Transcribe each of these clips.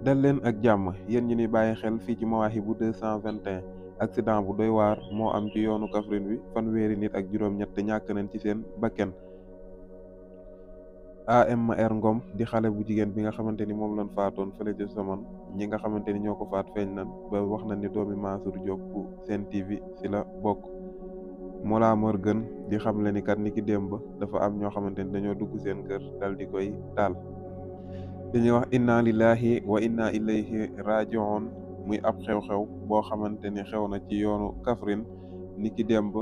dal leen ak jàmm yéen ñi ñuy bàyyi xel fii ci Mawahibou 221. Accident bu doy waar moo am ci yoonu Kaffrine wi fanweeri nit ak juróom-ñett ñàkk nañ ci seen bakken. AMR Ngom di xale bu jigéen bi nga xamante ni moom lañ faatoon fële ca Somone ñi nga xamante ni ñoo ko faat feeñ na ba wax na ni doomi Mansour Diop bu Sen TV si la bokk. Mollah Morgun di xamle ni kat ni ki démb dafa am ñoo xamante ni dañoo dugg seen kër dal di koy taal. dañuy wax inna lillahi wa inna ilayhi rajiun muy ab xew-xew boo xamante ni xew na ci yoonu Kaffrine ni ki démb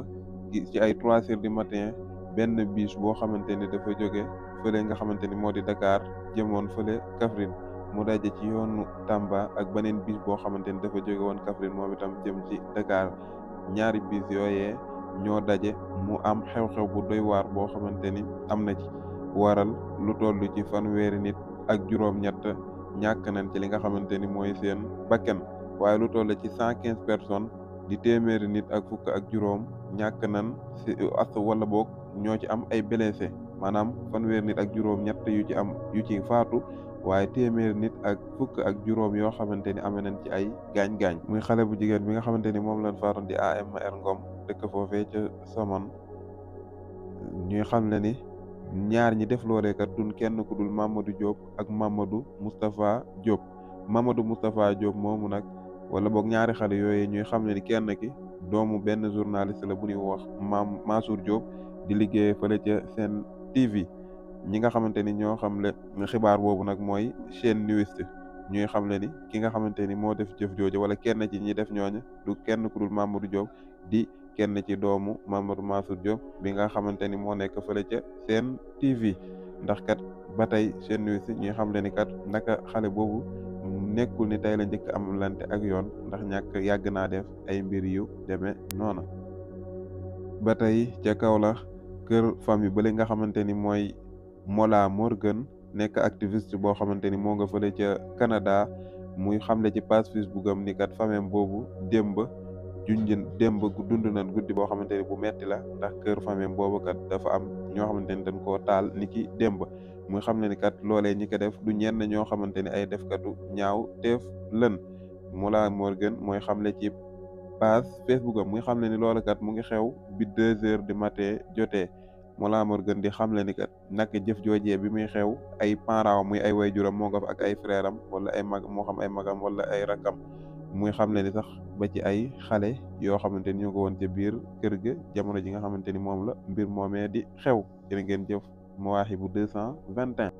ci ay 3 heures du matin. benn bus boo xamante ni dafa jóge fële nga xamante ni moo di Dakar jëmoon fële Kaffrine mu daje ci yoonu Tamba ak beneen bus boo xamante ni dafa jóge woon Kaffrine moom itam jëm ci Dakar. ñaari bus yooyee ñoo daje mu am xew-xew bu doy waar boo xamante ni am na ci waral lu toll ci fanweeri nit ak juróom-ñett ñàkk nañ ci li nga xamante ni mooy seen bakken, waaye lu toll ci 115 personnes di téeméeri nit ak fukk ak juróom ñàkk nañ si wala boog ñoo ci am ay blessé, maanaam fanweeri nit ak juróom-ñett yu ci faatu, waaye téeméeri nit ak fukk ak juróom yoo xamante ni amee nañ ci ay gaañ-gaañ. muy xale bu jigéen bi nga xamante ni moom lañ faatoon di AMR Ngom dëkk foofee ca Somone. ñuy xam ne ni ñaar ñi def loolee kat duñ kenn ku dul Mamadou Diop ak Mamadou Moustapha Diop. Mamadou Moustapha Diop moomu nag wala boog ñaari xale yooyu ñuy xam ne ni kenn ki doomu benn journaliste la bu ñuy wax Mansour Diop di liggéey fële ca Sen TV. ñi nga xamante ni ñoo xam le xibaar boobu nag mooy chaîne News ñuy xam le ni ki nga xamante ni moo def jëf jooju wala kenn ci ñi def ñooñu du kenn ku dul Mamadou Diop di kenn ci doomu Mamadou Mansour Diop bi nga xamante ni moo nekk fële ca Sen TV. ndax kat ba tey chaîne News ñuy xam le ni kat naka xale boobu nekkul ni tey la njëkk am lante ak yoon, ndax yàgg naa def ay mbir yu demee noona. ba tey ca kaw la kër famille ba li nga xamante ni mooy Mollah Morgun nekk activiste boo xamante ni moo nga fële ca Canada muy xamle ci page Facebook am ni kat famille boobu démb dund nañ guddi boo xamante ni bu metti la, ndax kër famille boobu kat dafa am ñoo xamante ni dañ koo taal ni ki démb. muy xam ne ni kat loolee ñi ko def du ñenn ñoo xamante ni ay defkatu ñaaw teef lën. Mollah Morgun mooy xamle ci page Facebook am muy xam ne ni loolu kat mu ngi xew bi 2 heures du matin jotee. Mollah Morgun di xam le ni kat naka jëf joojee bi muy xew ay parents muy ay wayjuram moo nga fa ak ay frère am wala ay mag moo xam ay magam wala ay rakam. muy xam le ni sax ba ci ay xale yoo xamante ni ñu ko woon ca biir kër ga jamono ji nga xamante ni moom la mbir moomee di xew. jërë ngeen jëf Mawahibou 221.